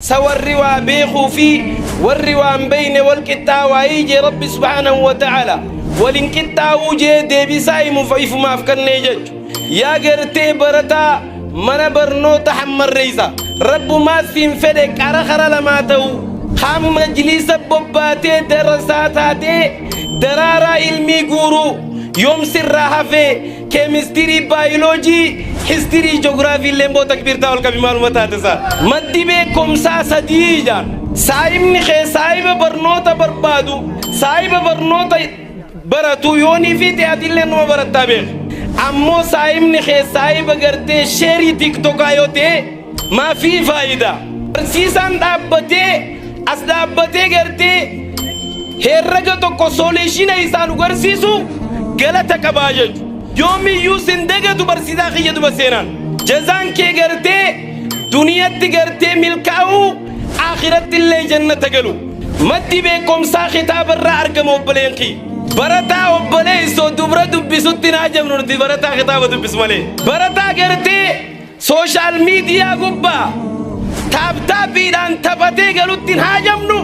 Sa warri waa beekuu fi warri waa hin beeyne wal qixxaawaayii jee Rabbi subhaanahu wa ta'aala. Wal hin qixxaawuu jee deebisaa himuuf ifumaaf kannee jechu. Yaa gartee barataa mana barnoota hammarreeysa. Rabbumaa siin fedhe qara kara lamaa ta'u. Kaan majliisa bobbaatee darasaa taatee daraaraa ilmii guuruu yoom sirraa hafee keemistirii, baayoloojii, histirii, joogiraafii illee boo takbiirtaa ol qabi maaluma taate isaa. Maddi beekumsaa sadii jaan. Saayibni kee saayiba barnoota barbaadu, saayiba barnoota baratu yoonii fi ta'e illee numa barattaa beeku. Ammoo saayibni kee saayiba gartee sheerii tiiktokaa yoo ta'e maafii faayidaa. Barsiisaan dhaabbatee as dhaabbatee gartee herrega tokko sooleeshina isaa nu garsiisu galata qabaa jechu. Yoomiyyuu sin dagatu barsiisaa kiyya duba seenaan. Jazaan kee gartee duniyatti gartee milkaa'uu akhiratti illee jannata galu. Maddi beekumsaa kitaaba irraa argama obboleen kiyya. Barataa obboleessoo dubra dubbisutti naa jabnu nuti barataa kitaaba dubbisu malee. Barataa gartee Sooshaal miidiyaa gubbaa taaptaappiidhaan taphatee galutti hin haajamnu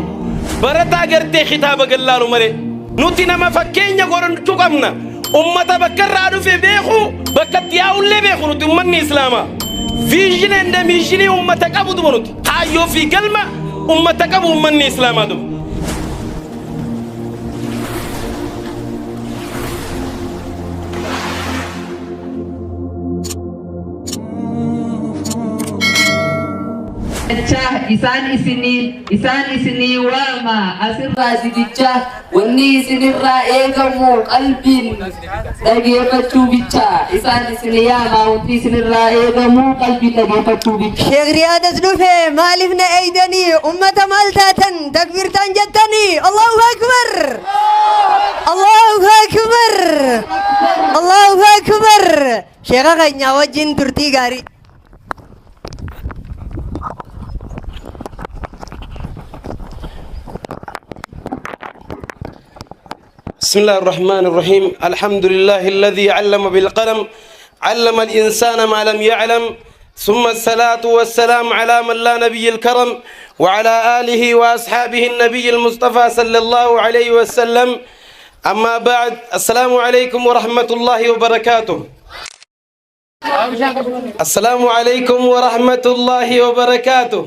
barataa gartee kitaaba gallaalu malee. Nuti nama fakkeenya godhachuu qabna. Ummata bakka irraa dhufe beeku bakka itti yaa'ullee beeku nuti ummanni Islaamaa. Vision and mission ummata qabu duba nuti. Kaayyoo fi galma ummata qabu ummanni Islaamaa duba. Jecha isaan isinii isaan isinii waama asirraa didicha wanni isinirraa eegamu qalbiin dhageeffachuu bicha isaan isinii yaama wanti isinirraa eegamu qalbiin dhageeffachuu bicha. Sheekh Riyaad as dhufe maaliif na eeydanii ummata maal taatan takbiirtaan jettanii Allahu Akbar Allahu Akbar Allahu Akbar Sheekha keenya wajjin turtii gaarii. بسم الله الرحمن الرحيم الحمد لله الذي علم بالقلم علم الإنسان ما لم يعلم ثم الصلاة والسلام على من لا نبي الكرم وعلى آله وأصحابه النبي المصطفى صلى الله عليه وسلم أما بعد السلام عليكم ورحمة الله وبركاته السلام عليكم ورحمة الله وبركاته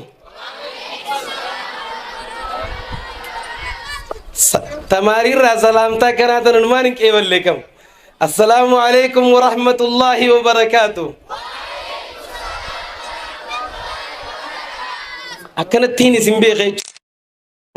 تمارير سلامتا كانت نمان كيبل لكم السلام عليكم ورحمة الله وبركاته أكنت تيني سنبيخي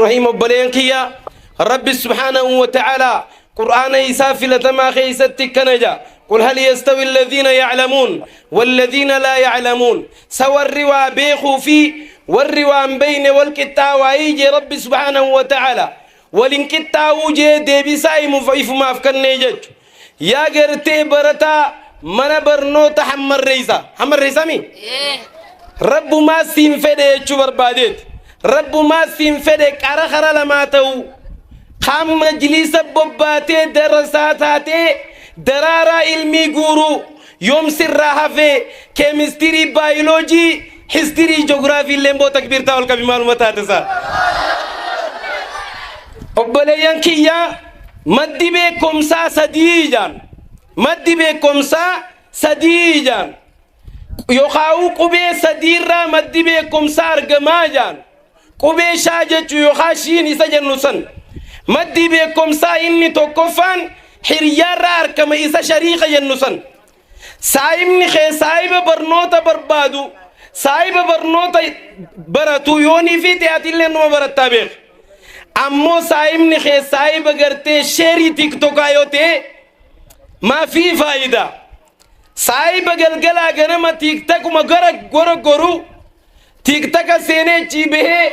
رحيم obboleen kiyya rabbi subhaanahu wa ta'ala qur'aana isaa filatamaa keessatti akkana jedha قل هل يستوي الذين يعلمون والذين لا يعلمون سوى الروا بيخو في والروا بين والقطاوي جي ربي سبحانه وتعالى ولنقطاو جي ديبساي مفيف ما فكني جج يا غرتي برتا من برنوتا حمر ريسا حمر ريسا مي Rabbumaa siin fedhe jechuu barbaadeeti. Rabbumaa siin fedhe qara kara lamaa ta'uu. Kaan majliisa bobbaatee darasaa taatee daraaraa ilmii guuruu yoom sirraa hafee keemistirii, baayoloojii, histirii, joogiraafii illee boo takbiirtaa ol qabi maaluma taate isaa. Obboleeyyan kiyyaa maddi beekumsaa sadii jaan. Maddi beekumsaa sadii jaan. Yookaa'uu qubee sadiirraa maddi beekumsaa argamaa jaan. Qubee shaa jechuu yookaa shiin isa jennu san. Maddi beekumsaa inni tokkoffaan hiriyyaarraa argama isa shariika jennu san. Saayibni kee saayiba barnoota barbaadu, saayiba barnoota baratu yoonii fi ta'e illee numa barattaa beeku. Ammoo saayibni kee saayiba gartee sheerii tiiktokaa yoo ta'e maafii faayidaa. Saahiba galgalaa ganama tiiktakuma gara gora goru tiiktaka seenee achii bahee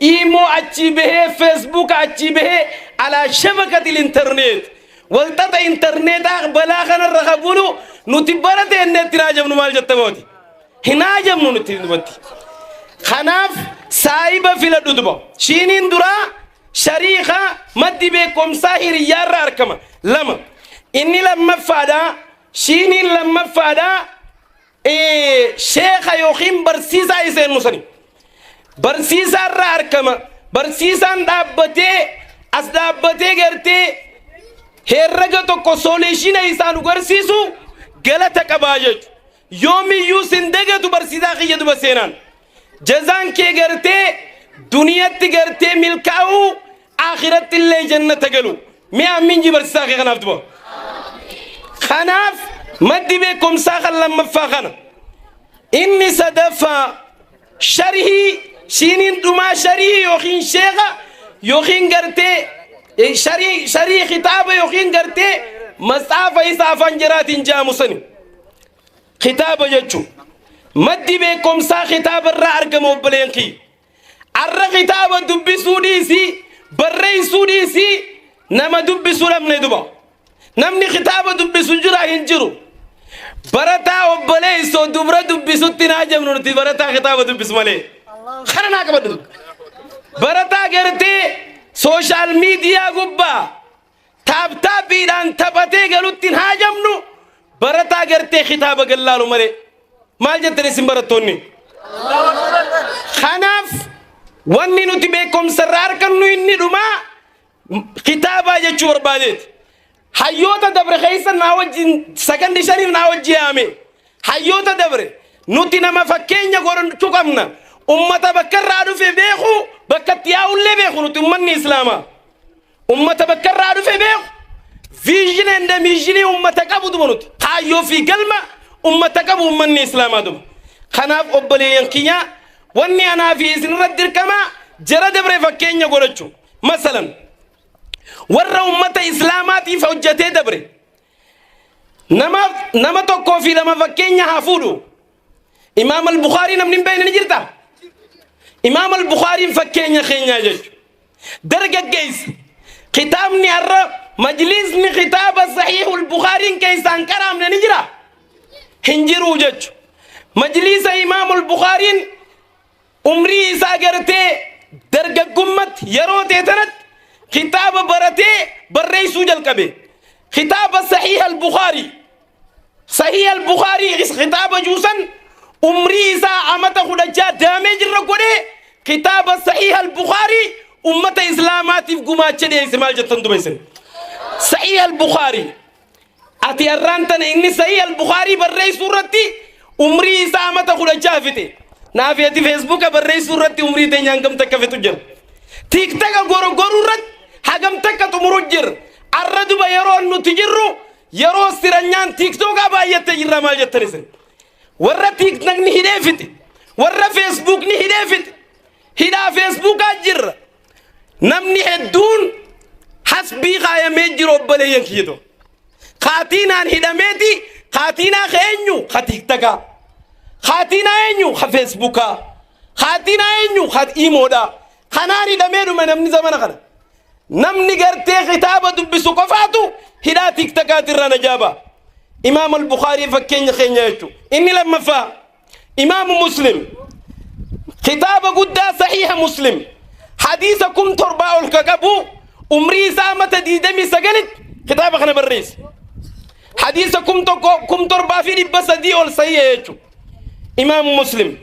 iimoo achii bahee feesbuuka achii bahee alaa shabakatil intarneet walxaxa intarneetaa balaa kanarra ka bulu nuti bara teenneetti hin haajamnu maal jetta mooti hin haajamnu nuti dubatti kanaaf saahiba filadhu duba shiiniin duraa shariika maddi beekumsaa hiriyyaarra argama lama inni lammaffaadha Shiiniin lammaffaadha sheekha yookiin barsiisaa isa jennu sani. Barsiisaa irraa argama. Barsiisaan dhaabbatee as dhaabbatee gartee herrega tokko solution isaa nu garsiisu galata qabaa jechuudha. Yoomiyyuu sin dagatu barsiisaa kiyya duba seenaan. Jazaan kee gartee duniyatti gartee milkaa'uu, akhiratti illee jannata galu. Mee amiin ji barsiisaa kee kanaaf duba. Kanaaf maddi beekumsaa kan lammaffaa kana. Inni sadaffaa sharhii shiiniin dhumaa, sharii yookiin sheeka yookiin gartee sharii sharii kitaaba yookiin gartee matsaafa isa afaan jiraatiin jaamu sani. Kitaaba jechuun maddi beekumsaa kitaaba irraa argama, obboleen kiyya. Arra kitaaba dubbisuu dhiisii, barreessuu dhiisii, nama dubbisuu dhabne duba. Namni kitaaba dubbisu jira? Hin jiru. Barataa obboleessoo dubra dubbisutti naa jabnu nuti barataa kitaaba dubbisu malee. Kana naa qabadhu. Barataa gartee social media gubbaa tap tapiidhaan taphatee galutti hin haajamnu, barataa gartee kitaaba gallaalu malee. Maal jettan isin barattoonni? Kanaaf wanni nuti beekumsa irraa argannu inni dhumaa kitaabaa jechuu barbaadeeti. Hayyoota dabre keessa naa wajjin sakandii 5f naa wajji yaame. Hayyoota dabre nuti nama fakkeenya godhachuu qabna. Ummata bakka irraa dhufe beeku, bakka itti yaa'ullee beeku nuti ummanni Islaamaa. Ummata bakka irraa dhufe beeku. Vision and mission ummata qabu duba nuti. Kaayyoo fi galma ummata qabu ummanni Islaamaa duba. Kanaaf obboleeyyan kiyyaa, wanni anaa fi isin irratti dirqama jara dabre fakkeenya godhachuu. Masalan, warra ummata Islaamaatiif hojjetee dabre nama tokkoo fi lama fakkeenya haa fuudhu. Imaam al-Bukhaarii namni hin beekne ni jirta? Imaam al-Bukhaariin fakkeenya keenyaa jechuudha. Dargaggeessa. Kitaabni har'a majlisni kitaaba Sahiihul Bukhaariin keessaan qaraamne ni jira? Hin jiru jechuudha. Majlisa Imaam al-Bukhaariin umrii isaa gartee dargaggummatti yeroo ta'e tanatti kitaaba baratee barreessuu jalqabe. Kitaaba Sahiih al-Bukhaarii. Sahiih al-Bukhaarii kitaaba juusan umrii isaa amata 16 daamee jirra godhee kitaaba Sahiih al-Bukhaarii ummata Islaamaatiif gumaacha dhiyeesse. Maal jettan duba isin? Sahiih al-Bukhaarii. Ati har'aan tana inni Sahiih al-Bukhaarii barreessuu irratti umrii isaa amata 16 fixe. Naafi ati Facebooka barreessuu irratti umrii teenya hangam takka fixu jira. TikToka gorogoruu irratti hagam takka xumuru jira. Arra duba yeroo nuti jirru yeroo siranyaan TikTokaa baay'attee jirra. Maal jettan isin? Warra TikTokni hidhee fixe. Warra Facebookni hidhee fixe. Hidhaa Facebookaa jirra. Namni hedduun hasbii kaayamee jiru, obboleeyyan kiyyatoo. Kaatiinaan hidhameeti. Kaatiinaa ka eenyu? Ka TikTokaa. Kaatiinaa eenyu? Ka Facebookaa. Kaatiinaa eenyu? Ka imoodhaa. Kanaan hidhamee dhume namni zamana kana. Namni gartee kitaaba dubbisu qofaatu hidhaa TikTokaatirraa najaaba. Imaam al-Bukhaarii fakkeenya keenya jechuudha. Inni lammaffaa Imaamu Muslim, kitaaba guddaa Sahiha Muslim hadiisa 7000 ol ka qabu umrii isaa mata 29tti kitaaba kana barreesse. Hadiisa 1000, 7300 ol sahiha jechuudha. Imaamu Muslim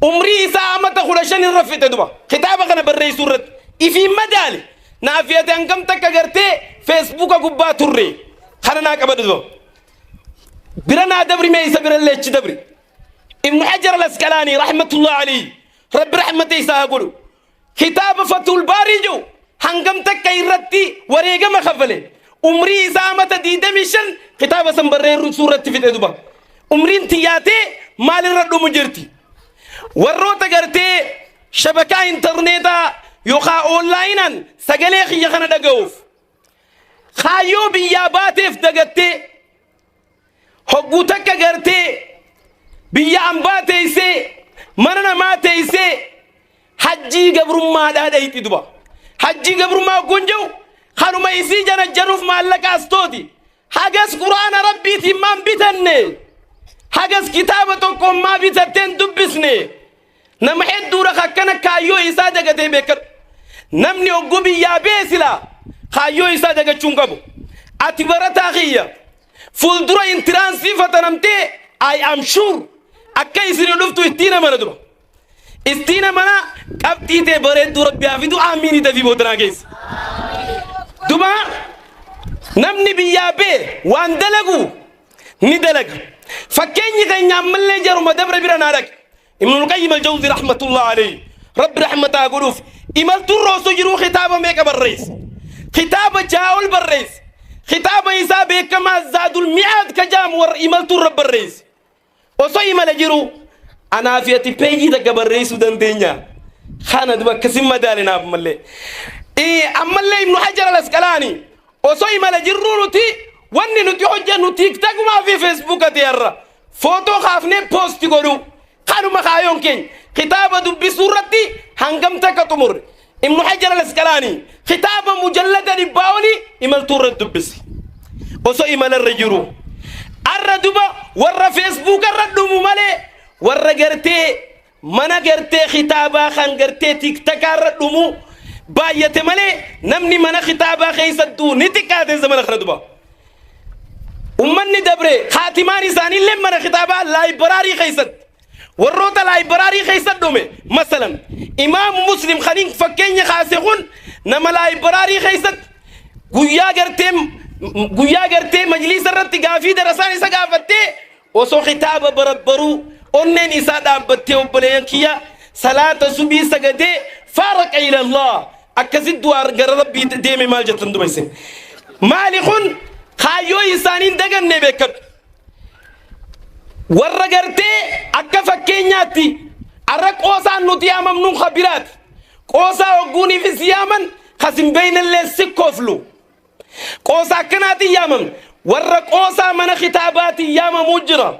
umrii isaa amata 15 irra fixe duba kitaaba kana barreessuu irratti ifiin madaali. Naafiyate hangam takka gartee Facebooka gubbaa turre? Kana naa qabadhu duba. Bira naa dabri, mee isa bira illee achi dabri. Ibnu Hajar al-Asqalaanii rahmatullah alayhi, Rabbi rahmata isaa haa godhu, kitaaba Fathul Baarii jedhu hangam takka irratti wareegama kafale? Umrii isaa amata 25 kitaaba san barreessuu irratti fixe duba. Umriin tiyyaatee maalirra dhumu jirti? Warroota gartee shabakaa intarneetaa yookaan onlineaan sagalee kiyya kana dhaga'uuf, kaayyoo biyyaa baateef dagattee hogguu takka gartee biyya ambaa teessee, mana namaa teessee, hajjii gabrummaadhaa dhayti duba. Hajjii gabrummaa hogguun jiru kanuma isii janajjanuuf maallaqa astooti. Hagas Quraana Rabbiitiin maan bitanne? Hagas kitaaba tokkoon maa bitatteen dubbisne? Nama hedduudha akkana kaayyoo isaa dagatee beekadhu. Namni hogguu biyyaa bee silaa kaayyoo isaa dagachuu hin qabu. Ati barataa kiyya, fuuldura entrance fatanamtee, I am sure, akka isin dhuftu ittiin amana duba. Istiina mana qabxii tee bareedduu Rabbi haa fidu aamiin dafii boodanaa keessa. Duba namni biyyaa bee waan dalagu ni dalaga. Fakkeenyi keenya ammallee jaruma dabre bira naa dhaqe. Ibnul Qayyim al-Jawzi rahmatullah alayhi. Rabbi rahmataa godhuuf imaltuun osoo jiruu kitaaba meeqa barreesse? Kitaaba ja'a ol barreesse. Kitaaba isaa beekamaa Zaadul Mi'aad ka jaamu warra imaltuun irra barreesse. Osoo imala jiru anaa fi ati peejii takka barreessuu dandeenya. Kana duba akkasin madaale naaf mallee. Ammallee Ibnu Hajar al-Asqalaani osoo imala jirru nuti wanni nuti hojjennu TikTokumaa fi Facebooka ta'erra. Footoo kaafnee post godhu. Kanuma kaayoon keenya kitaaba dubbisuu irratti hangam takka xumurre. Ibnu Hajar al-Asqalaani kitaaba mujallada 100 olii imaltuu irratti dubbise. Osoo imalarra jiru. Arra duba warra Facebook irra dhumu malee warra gartee mana gartee kitaabaa kan gartee TikTokaa irra dhumu baay'ate malee namni mana kitaabaa keessattuu ni xiqqaate zamana kana duba. Ummanni dabre kaatimaan isaaniillee mana kitaabaa library keessatti. Warroota library keessa dhume masalan Imaamu Muslim kaniin fakkeenya kaase kun nama library keessatti guyyaa gartee majliisa irratti gaafii darasaan isa gaafattee osoo kitaaba barabbaruu onneen isaa dhaabbattee, obboleeyyan kiyya, salaata subii sagadee faaraqa ila Allah, akkasit du'aa gara Rabbii deeme. Maal jettan duba isin? Maali kun kaayyoo isaaniin daganne beekadhu. Warra gartee akka fakkeenyaatti arra qoosaan nuti yaamamnuun kabiraati. Qoosaa hogguuniifis yaaman kasin beeynallee si koflu. Qoosa akkanaatiin yaamamne. Warra qoosaa mana kitaabaatiin yaamamuu jira.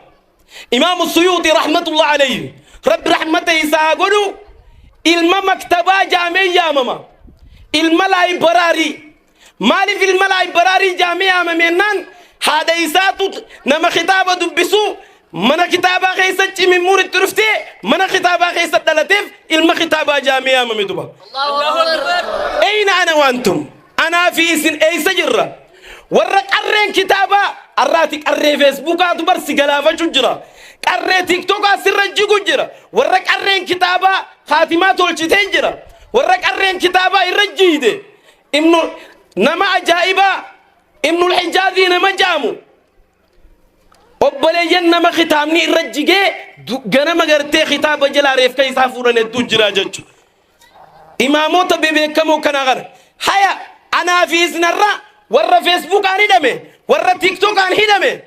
Imaamu Suyuuxi rahmatullah alayhi, Rabbi rahmata isaa godhu, ilma maktabaa jaamee yaamama. Ilma library. Maaliif ilma library jaamee yaamamennaan, haadha isaatu nama kitaaba dubbisuu mana kitaabaa keessa cimimmuun itti dhuftee mana kitaabaa keessa dhalateef ilma kitaabaa jaamee yaamame duba. Ayna ana waantum? Anaa fi isin eessa jirra? Warra qarreen kitaabaa arraati qarree Facebookaatu barsi galaafachuu jira. Qarree TikTokaa sirra jigu jira. Warra qarreen kitaabaa kaatimaa tolchitee jira. Warra qarreen kitaabaa irra jiide. Ibnu nama ajaa'ibaa Ibnul Hijaazii nama jaamu, obboleeyyan, nama kitaabni irra jigee ganama gartee kitaaba jalaa reefka isaa fuudhan hedduu jira jechuudha. Imaamota bebeekamoo kana kana. Haya, anaa fi isinarra warra Facebookaan hidhame, warra TikTokaan hidhame.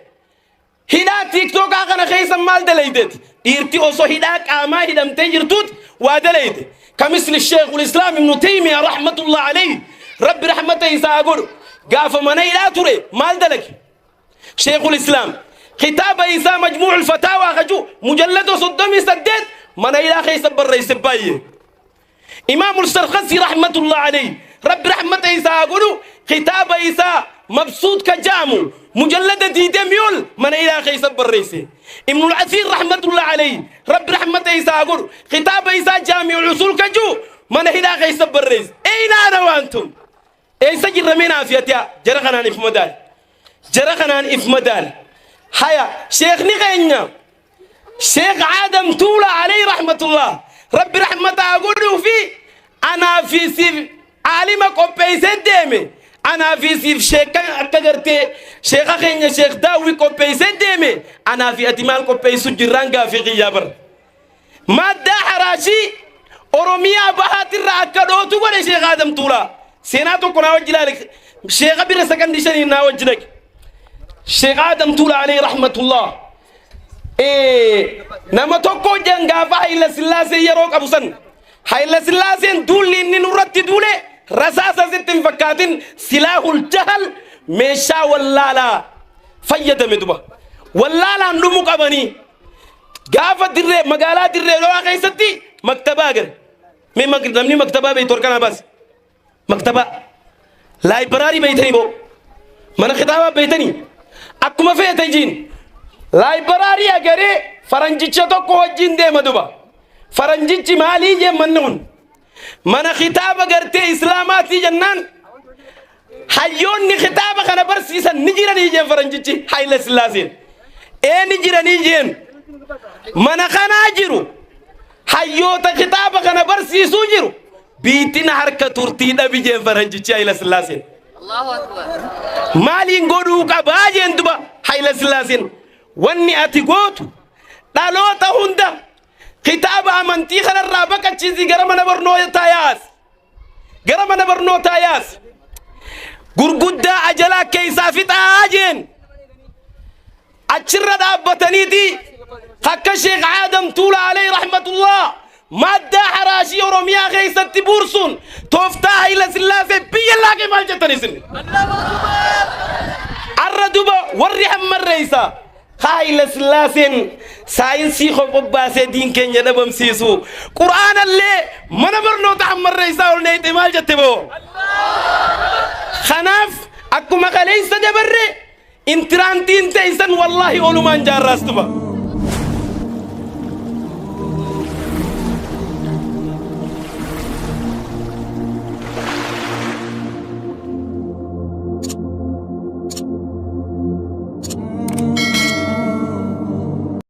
Hidhaa TikTokaa kana keessa maal dalaydeeti? Dhiirti osoo hidhaa qaamaa hidhamtee jirtuut waa dalayde. Kamisli Sheekul Islaam Ibnu Taymiyaa rahmatullah alayhi, Rabbi rahmata isaa godhu, gaafa mana hidhaa ture maal dalage? Sheekul Islaam kitaaba isaa Majmuucul Fataawaa kaju mujallada 38 mana hidhaa keessa barreesse baay'ee. Imaamul Sarkhasi rahmatullah alayhi, Rabbi rahmata isaa godhu, kitaaba isaa Mabsuut ka jaamu mujallada 20 ol mana hidhaa keessa barreesse. Ibnul Asiir rahmatullah alayhi, Rabbi rahmata isaa godhu, kitaaba isaa Jaami'ul Usul ka jiru mana hidhaa keessa barreesse. Ayna ana waantum? Eessa jirra mee naaf yati'a? Jara kanaan if madaal. Jara kanaan if madaal. Haya, sheekni keenya Sheekh Aadam Tuula alayhi rahmatullah, Rabbi rahmataa godhuu fi anaa fi siif aalima qopheessee deeme. Anaa fi siif sheeka akka gartee sheeka keenya Sheekh Daawwi qopheessee deeme. Anaa fi ati maal qopheessu jirraan gaafii qiyyaa bara. Maaddaa haraashii Oromiyaa bahaatirraa akka dhootu godhe Sheekh Aadam Tuulaa. Seenaa tokko naa wajji ilaali. Sheekha bira sakandii shanii naa wajji dhaqe. Sheekh Aadam Tuulaa alayhi rahmatullah. Nama tokko jan gaafa Hayila Sillaasee yeroo qabu san, Hayila Sillaaseen duulli inni nurratti duule rasaasa sitti hin fakkaatin, silaahul jahal, meeshaa wallaalaa fayyadame duba. Wallaalaan dhumu qabanii gaafa dirree magaalaa Dirree Dhawaa keessatti maktabaa gale. Mee namni maktabaa beektu harka baas. Maktabaa. Library beeytanii boo. Mana kitaabaa beeytanii. Akkuma feete jiin. Library agaree faranjicha tokko wajjin deema duba. Faranjichi maalii jeen, manni kun? Mana kitaaba gartee Islaamaatii jennaan, hayyoonni kitaaba kana barsiisan ni jiranii jeen faranjichi Haayila Sillaaseen. Ee, ni jiranii jeen. Mana kanaa jiru. Hayyoota kitaaba kana barsiisuu jiru biittina harka turtii dhabi jeen faranjichi Hayila Sillaaseen. Maaliin godhuu qabaa jeen duba Hayila Sillaaseen. Wanni ati gootu dhaloota hunda kitaaba amantii kanarraa baqachiisii gara mana barnootaa yaas. Gara mana barnootaa yaas. Gurguddaa ajalaa keessaa fixaa jeen. Achirra dhaabbataniiti akka Sheekh Aadam Tuulaa alayhi rahmatullah maaddaa haraashii Oromiyaa keessatti buursuun tooftaa Hayila Sillaasee biyya laaqee maal jettan isin? Arra duba warri hammarreessa Hayila Sillaaseen saayinsii qophaasee diin keenya dhabamsiisu Qur'aanallee mana barnoota hammarreessaa ol neeyxe maal jette boo? Kanaaf akkuma kaleessa dabarre intiraantiin teessan wallaahi olumaan jaarraas duba.